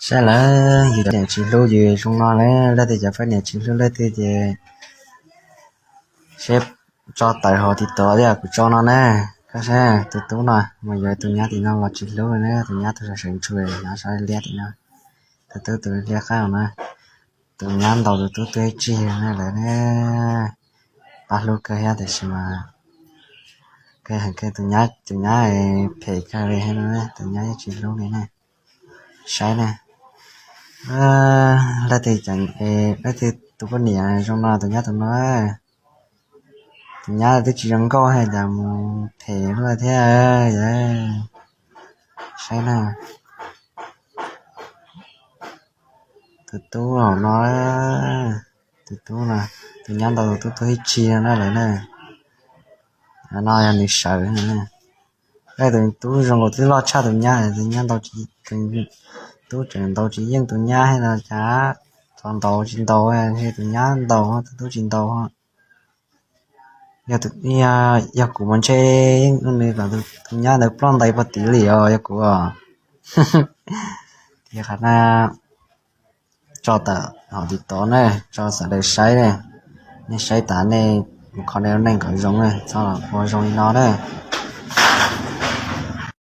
Saib lawm, yus cov niam tsis hlub yus zoo no na, leej twg cov poj niam tsis hlub leej twg ces seb tso tawm hauv TikTok thiab kuv tso no na. Koj saib tus tub no mas yuav tus nyab tim no los tsis hlub na, tus nyab tus sawv sawv ntshua no, saib liab tim no. Tus tub tus liab qab na, tus nyab ntaus tus tub tus ib tsig na lawm ne. Pab hlub kawg thiab tiam sis mas kawg heev kawg, tus nyab tus nyab phem kawg li thiab no, tus nyab yeej tsis hlub li ne. Saib na, leej twg, leej twg tus poj niam zoo no, tus nyab tus no, tus nyab twb tsis zoo nkauj hais cas mus phem luaj thiab. Saib na, tus tub hauv no, tus tub no, tus nyab ntaus tus tub tus ib tsig no na lawm na. No yog nws sawv. Tus tub zoo nkaus twb loj tshaj tus nyab, tus nyab ntaus, tus tub tseem ntaus tsis yeej tus nyab thiab no cas, txog ntaus tsis ntaus, tus nyab ntaus tus tub tsis ntaus. Yog kuv mas ntshe yeej ua nws kom tus nyab ntawd ploj ntais pog tid li os yog kuv os. Tias qhov no tso tawm hauv TikTok na, tso sawv daws saib na. Nej saib tas nej mus comment nej kom zoo na, txhob ua zoo li no na.